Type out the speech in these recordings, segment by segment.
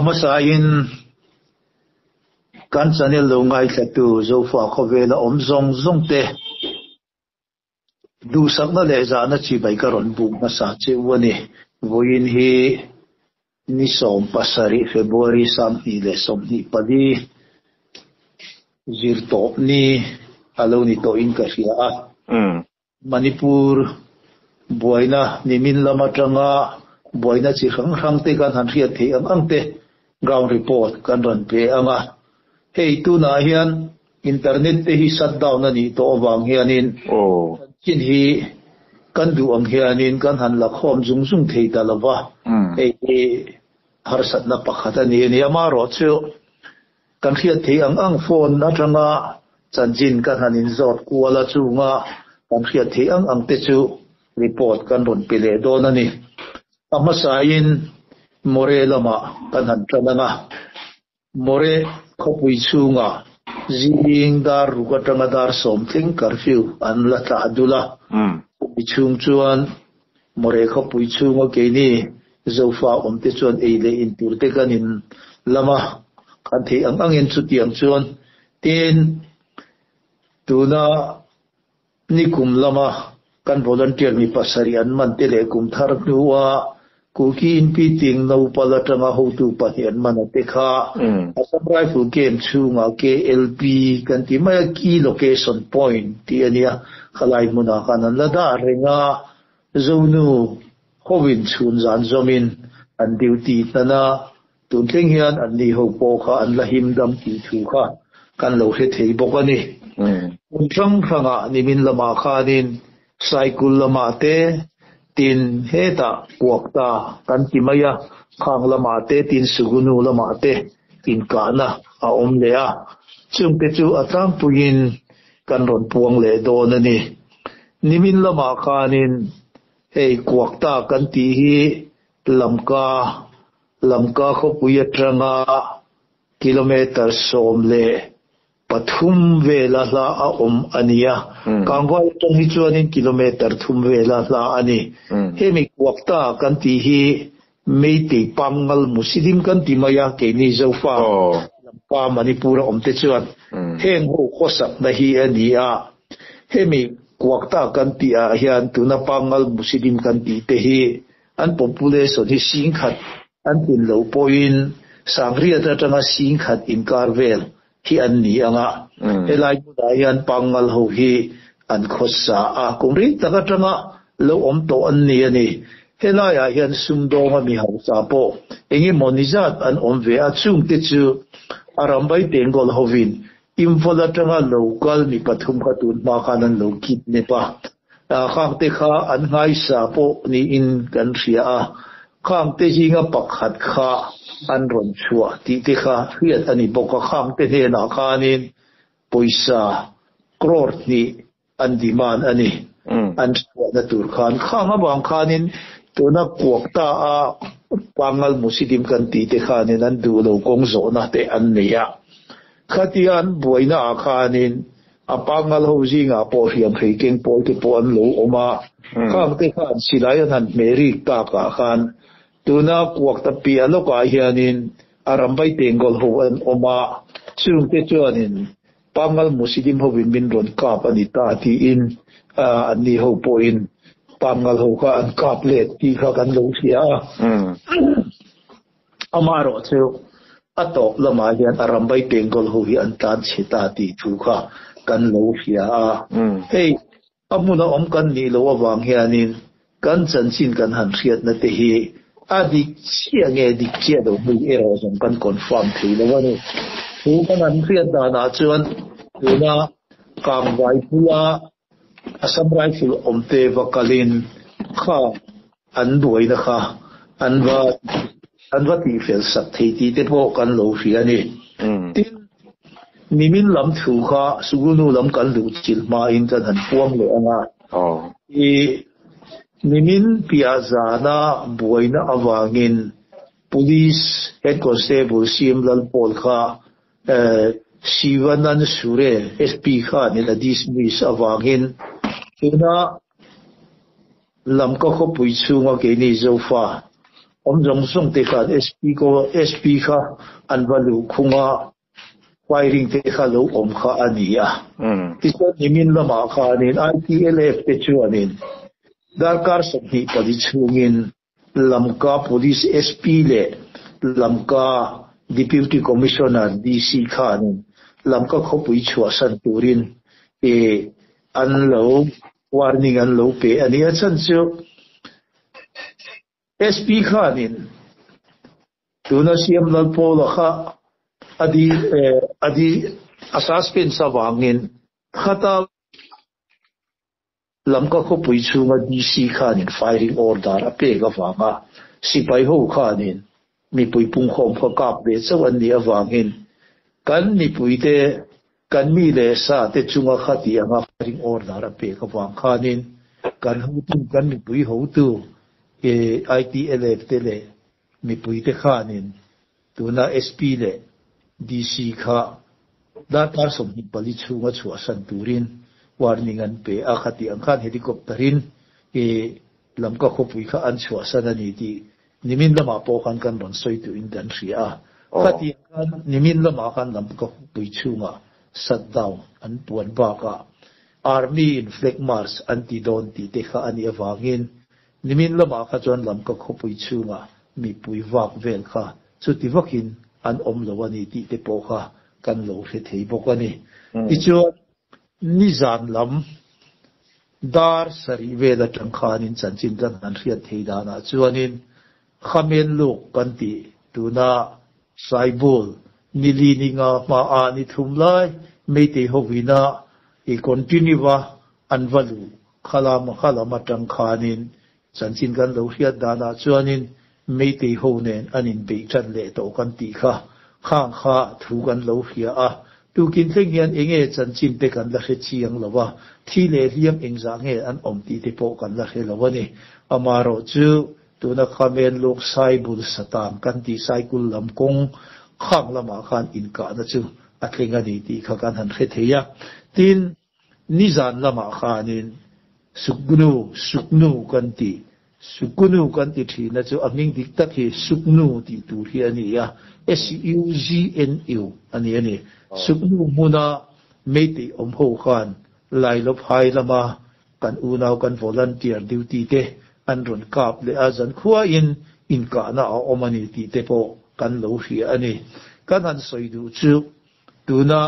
Hmasain kan channel lo ngaithlatu Zofa khawvela awm zawng zawng te duhsakna leh zahna chibai ka rawn buk hmasa che u a ni. Vawiin hi ni 17 February 2024 zirtawpni a lo ni tawhin ka hria a. Manipur buaina nimin lam atanga buaina chi hrang hrang te kan han hriat theih ang ang te ground report kan rawn pe ang a. Hei tunah hian internet te hi shut down a nih tawh avang hianin chanchin hi kan duh ang hianin kan han la khawm zung zung thei ta lo va. Hei hi harsatna pakhat a ni a ni. Amaherawhchu kan hriat theih ang ang phone atanga chanchin kan han inzawt kual a chunga kan hriat theih ang ang te chu report kan rawn pe leh dawn a ni. A hmasain Moreh lamah kan han tan ang a. Moreh khawpui chhungah zing dar ruk atanga dar sawm thleng curfew an la tlah dul a. Khawpui chhung chuan Moreh khawpui chhunga keini Zofa awmte chuan ei leh in tur te kan in lam a, kan theih ang angin chutiang chuan tin tuna nikum lama kan volunteer mi pasarih an man te leh kum thar hnua Kuki Inpi ting Nopal atanga hotu pahnih an man a te kha Assam Rifle Camp chhungah KLP kan ti mai a, Key Location Point tih a nia, khalai hmunah khan an la dah reng a, Zonu hovin chhun zan zawmin an duty hnan a, tun thleng hian an ni ho pawh kha an la him dam tih thu kha kan lo hre thei bawk a ni. Hmun hrang hrangah nimin lamah khanin cycle lamah te tin hetah kuak ta kan ti mai a, khang lamah te tin Sugunu lamah te inkahna a awm leh a, chungte chu a tlangpuiin kan rawn puang leh dawn a ni. Nimin lamah khanin hei Kuakta kan tih hi Lamka, Lamka khawpui atanga kilometre 13 vela hla a awm a ni a. Kangvai atang hi chuanin kilometre thum vela hla a ni. Hemi Kuakta kan tih hi Meitei Pangngal Muslim kan ti mai a, keini Zofa, Lamka, Manipur a awmte chuan heng ho khawsakna hi a ni a. Hemi Kuakta kan tih ah hian tuna Pangngal Muslim kan tih te hi an population hi singkhat an tlin loh pawhin Sangriat atanga singkhat inkar vel hi an ni ang a. Helai hmunah hian Pangngal ho hi an khawsa a, kum rei tak atanga lo awm tawh an ni a ni. Helaiah hian sumdawnga mi hausa pawh eng emaw ni zat an awm ve a, chungte chu a rambai Tengol hovin Imphal atanga lo kal mi pathum kha tun hma khan an lo kidnap a, khangte kha an nghaisa pawh niin kan hria a, khangte zinga pakhat kha an rawn chhuah tih te kha hriat a ni bawk a, khangte hnenah khanin pawisa crore hnih an demand a ni, an chhuahna tur khan. Khang avang khanin tuna kuak ta a Pangal Muslim kan tih te khanin an duh lo kawng zawhna te an nei a. Khatia an buaina ah khanin a Pangal ho zingah pawh hriamhrei keng pawl te pawh an lo awm a. Khang te khan silai an han hmeh rik tak ah khan tuna kuak ta piah lawkah hianin a rambai tengkawl ho an awm a. Chungte chuanin Pangal Muslim hovin min rawn kap a ni ta tiin anni ho pawhin Pangal ho kha an kap let tih kha kan lo hria a. Amaherawh chu a tawp lamah hian a Rambai Bengal ho hi an tlan chhe ta tih thu kha kan lo hria a. Hei a hmuna awm kan nih loh avang hianin kan chanchin kan han hriatna te hi a dik chiah nge dik chiah loh hmui erawh zawng kan confirm thei lo a ni. Thu kan han hriat danah chuan tuna Kangvai bula Assam Rifle awmte va kalin kha an buaina kha an va an va tihfel sak thei tih te pawh kan lo hria a ni. Tin, nimin lam thu kha Sugunu lam kan luh chilh hmain kan han puang leh ang a. I nimin piah zana buaina avangin Police Head Constable CM Lalpawl kha Sivanand Sure SP khanin a dismiss avangin tuna Lamka khawpui chhunga keini Zofa. Awm zawng zawng te khan SP ko SP kha an va luh khung a, firing te kha lo awm kha a ni a. Tichuan nimin lamah khanin ITLF te chuanin darkar 24 chhungin Lamka Police SP leh Lamka Deputy Commissioner DC khanin Lamka khawpui chhuahsan turin an lo warning an lo pe a ni. A chhan chu SP khanin tuna CM Lalpawla kha a di a di a suspense avangin khata Lamka khawpui chhunga DC khanin firing order a pek avanga sipai ho khanin mipui pungkhawm kha kap ve chauh an nih avangin kan mipuite kan mi leh sa te chunga khati anga firing order a pek avang khanin kan hotu kan mipui hotu ITLF te leh mipuite khanin tuna SP leh DC kha darkar 24 chhunga chhuahsan turin warning an pe a, khati ang khan helicopter in Lamka khawpui kha an chhuahsan a ni tih nimin lamah pawh khan kan rawn sawi tuhin kan hria a. Khati ang khan nimin lamah khan Lamka khawpui chhungah shutdown an puan bakah Army in flag march an ti dawn tih te kha a nih avangin nimin lamah kha chuan Lamka khawpui chhungah mipui vak vel kha chuti vakin an awm lo a ni tih te pawh kha kan lo hre thei bawk a ni. Tichuan nizan lam dar sarih vel atang khanin chanchin kan han hriat thei danah chuanin khamen luk kan ti tuna Saibul nili ninga hma a ni thum lai meitei hovina i continue a an va lu khalam khalam atang khanin chanchin kan lo hriat danah chuanin meitei ho nen an in beih tan leh tawh kan tih kha khang kha thu kan lo hria a. Tukin thleng hian enge chanchin te kan la hre chiang lo a, thi leh hliam engzah nge an awm tih te pawh kan la hre lo a ni. Amaherawh chu tuna khamen luk Saibul Satan kan tih Saikul lam kawng khang lamah khan inkahna chu a thleng a ni tih kha kan han hre thei a. Tin, nizan lamah khanin Suknu, Suknu kan ti. Suknu kan ti thina chu a hming dik tak hi Suknu tih tur hi a ni a, S-U-G-N-U a ni a ni. Suknu hmuna meitei awm ho khan Lailawp hai lama kan unau kan volunteer duty te an rawn kap leh a, zankhuain inkahna a awm a ni tih te pawh kan lo hria a ni. Kan han sawi duh chu tuna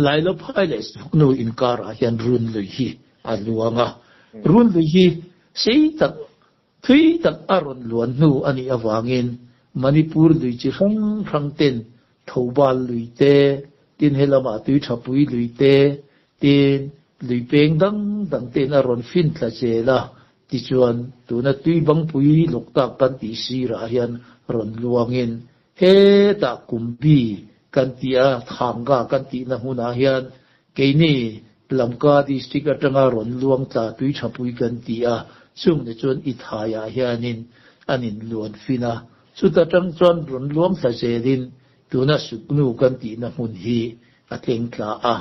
Lailawp hai leh Suknu inkarah hian run lui hi a luang a. Run lui hi sei tak, thui tak a rawn luan hnu a nih avangin Manipur lui chi hrang hrang ten Thoubal lui te, tin helamah Tuithapui lui te, tin lui peng dang dang ten a rawn fin thla zel a. Tichuan tuna Tuibangpui Loktak kan tih sirah hian rawn luangin hetah Kumbi kan tih a, Thanga kan tihna hmunah hian keini Lamka district atanga rawn luang tla Tuithapui kan ti a, chung ni chuan i thaiah hianin an in luan fin a. Chuta tang chuan rawn luang thla zelin tuna Suknu kan tihna hmun hi a tleng tla a.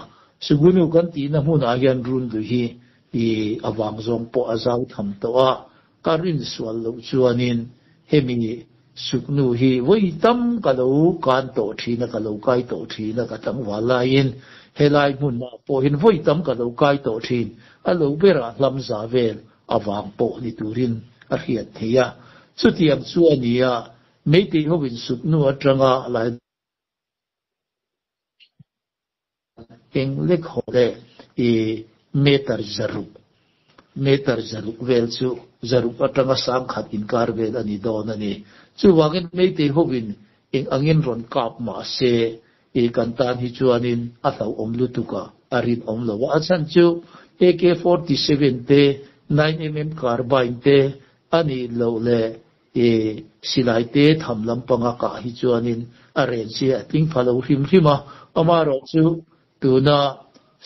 Suknu kan tihna hmunah hian runlu hi i avang zawng pawh a zau tham tawh a, ka rin sual loh chuanin hemi Suknu hi vawi tam ka lo kan tawh thin a, ka lo kai tawh thin a, ka tlangval laiin helai hmunah pawhin vawi tam ka lo kai tawh thin, a lo berah hlam za vel avang pawh ni turin a hriat theih a. Chutiang chu a ni a, Meitei hovin Suknu atanga lai Eng lek haw leh i meter zaruk, meter zaruk vel chu zaruk atanga sangkhat inkar vel a ni dawn a ni. Chuvangin Meitei hovin eng angin rawn kap mah se i kan tan hi chuanin a hlauhawm lutuk a, a rinawm lo a. A chhan chu AK-47 te, 9mm carbine te a nih loh leh I silai te tham lampanga kah hi chuanin a ren chi a tling pha lo hrim hrim a, amaherawh chu tuna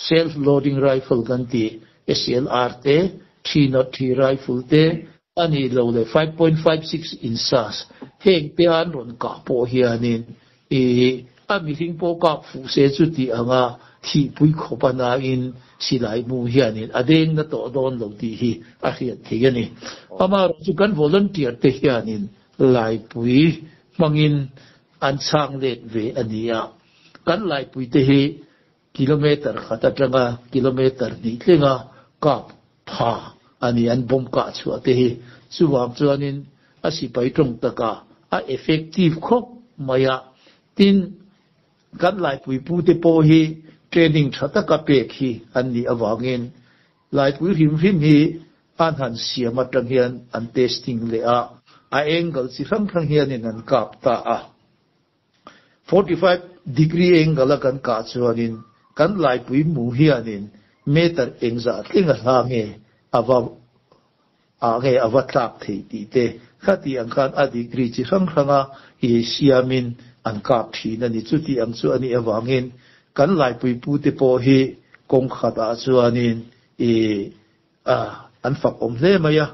self loading rifle kan tih SLR te, 303 rifle te a nih loh leh 5.56 INSAS heng te an rawn kah pawh hianin I a mihring pawh kap fuh se chu tih anga thihpui khawp a nain silai mu hianin a deng na tawh dawn lo tih hi a hriat theih a ni. Amaherawh chu kan volunteer te hianin Laipui hmangin an chhang let ve a ni a. Kan Laipui te hi kilometre khat atanga kilometre hnih tlenga kap pha a ni an bomb kah chhuah te hi. Chuvang chuanin a sipai tawng takah a effective khawp mai a. Tin, kan Laipui pute pawh hi training tha taka pek hi an nih avangin Laipui hrim hrim hi an han siam atang hian an testing leh a, a angle chi hrang hrang hianin an kap ta a. 45 degree angle a kan kah chuanin kan Laipui mu hianin meter engzah tling a hla nge a va ah nge a va tlak thei tih te khati ang khan a degree chi hrang hranga i siamin an kap thin a ni. Chuti ang chu a nih avangin kan Laipui pute pawh hi kawng khatah chuanin i a an fak awm hle mai a,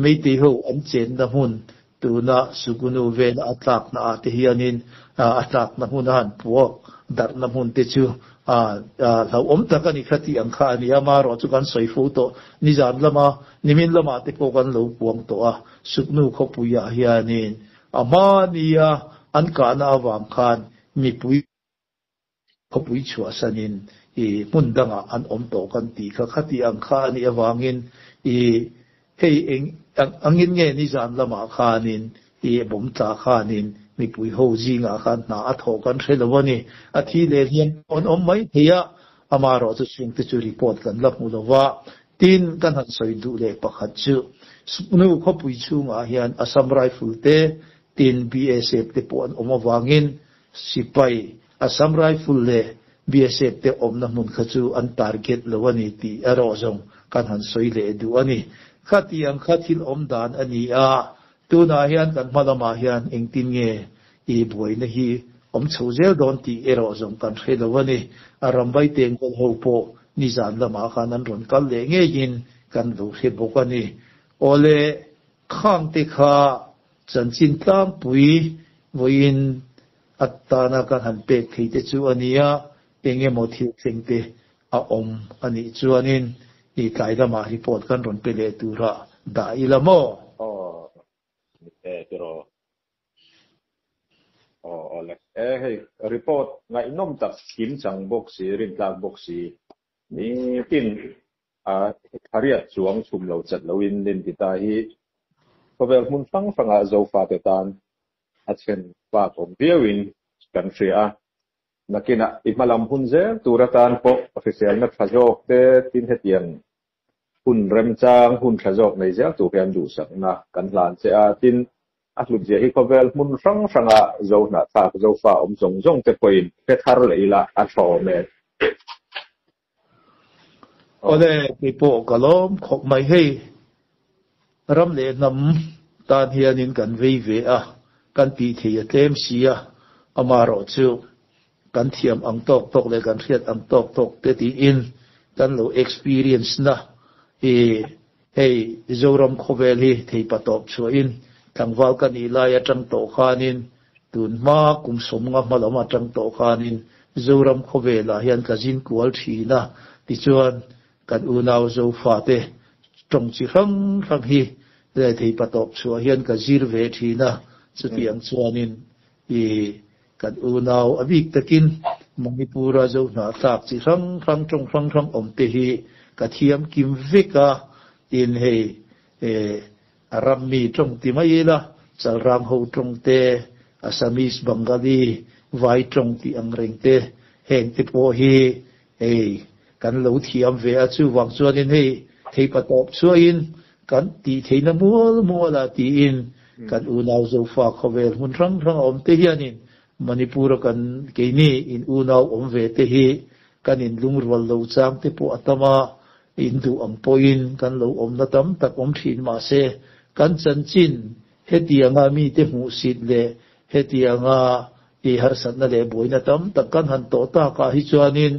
Meitei ho an chenna hmun tuna Sugunu vela a tlakna ah te hianin a tlakna hmun a han puak darhna hmun te chu a hlauhawm tak a ni kha tih ang kha a ni a, amaherawh chu kan sawi fo tawh nizan lama nimin lamah te pawh kan lo puang tawh a, Suknu khawpui ah hianin a hmania an kahna avang khan mipui Khawpui chhuahsanin i hmun dangah an awm tawh kan tih kha khati ang kha a nih avangin i hei eng angin nge nizan lamah khanin i bawm tla khanin mipui ho zingah khan hna a thawh kan hre lo a ni. A thi leh hliam pawh an awm mai thei a, amaherawhchu chhungte chu report kan la hmu lo va. Tin, kan han sawi duh leh pakhat chu Suknu khawpui chhungah hian Assam Rifle te, tin BSF te pawh an awm avangin Sipai, Assam Rifle leh BSF te awmna hmun kha chu an target lo a ni tih erawh zawng kan han sawi leh duh a ni. Khatiang kha thil awm dan a ni a, tunah hian kan hma lamah hian engtin nge i buaina hi awm chho zel dawn tih erawh zawng kan hre lo a ni. A rambai tengkawl ho pawh nizan lamah khan an rawn kal leh ngeiin kan lo hre bawk a ni. Awle, khangte kha Chanchin tlangpui vawiin atana kan han pek thei te chu a ni a, eng emaw thil thleng te a awm a nih chuanin i tlai lamah report kan rawn pe leh tura dah ila maw? Aw, ni e tiraw. Aw aw le. E hei report ngaihnawm tak kim chang bawk si, rintlak bawk si. Nitin a thariat chuang chhum lo chat loin nin ti ta hi khawvel hmun hrang hrangah Zofate tan a chhen bak awm viauin kan hria a. Nakinah i hmalam hun zel tur atan pawh hriselna tha zawk te tin hetiang hun remchang hun tha zawk nei zel tur hian duhsakna kan hlan che a. Tin, a hlutzia hi khawvel hmun hrang hranga Zo hnahthlak Zofa awm zawng zawng te pawhin hre thar leh ila a tha awm e. Awle, kei pawh ka lawm khawp mai hei. Ram leh hnam tan hianin kan vei ve a, kan tih thei a tlem si a, amaherawh chu kan thiam ang tawk tawk leh kan hriat ang tawk tawk te tiin kan lo experience na i hei Zoram khawvel hi thei patawp chhuahin tlangval ka nih lai atang tawh khanin Tun hma kum sawmnga hma lam atang tawh khanin Zoram khawvelah hian ka zin kual thin a, tichuan kan unau Zofate tawng chi hrang hrang hi thei patawp chhuah hian ka zir ve thin a, chutiang chuanin i kan unau a bik takin Manipura Zohnahthlak chi hrang hrang tawng hrang hrang awm te hi ka thiam kim vek a, tin hei A rammi tawng ti mai ila, Chalrang ho tawng te, Assamese, Bengali, Vai tawng tih ang reng te, heng te pawh hi hei kan lo thiam ve a, chuvang chuanin hei theipa tawp chhuahin kan tih theihna mual mual ah tiin kan unau Zofa khawvel hmun hrang hrang a awm te hianin Manipur a kan keini in unau awm ve te hi kan in lungrual lo chang te pawh a tam a, In duh ang pawhin kan lo awmna tam tak awm thin mahse, kan chanchin hetianga mite hmuhsit leh hetianga i harsatna leh buaina tam tak kan han tawh takah hi chuanin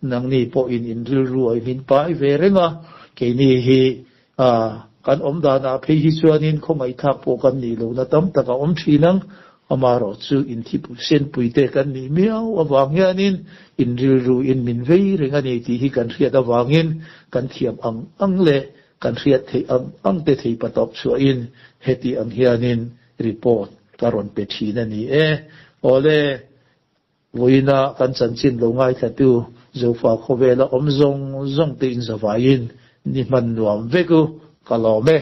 nangni pawhin in rilru a min pai ve reng a, keini hi kan awm danah phei hi chuanin khawngaihthlak pawh kan nih lohna tam tak a awm thin ang. Amaherawh chu inthisenpuite kan nih miau avang hianin in rilruin min vei reng a ni tih hi kan hriat avangin kan thiam ang ang leh kan hriat theih ang ang te thei patawp chhuahin heti ang hianin report ka rawn pe thin a ni e. Awle, vawiina kan chanchin lo ngaithlatu Zofa khawvela awm zawng zawng te in zavaiin ni hman nuam vek u, ka lawm e.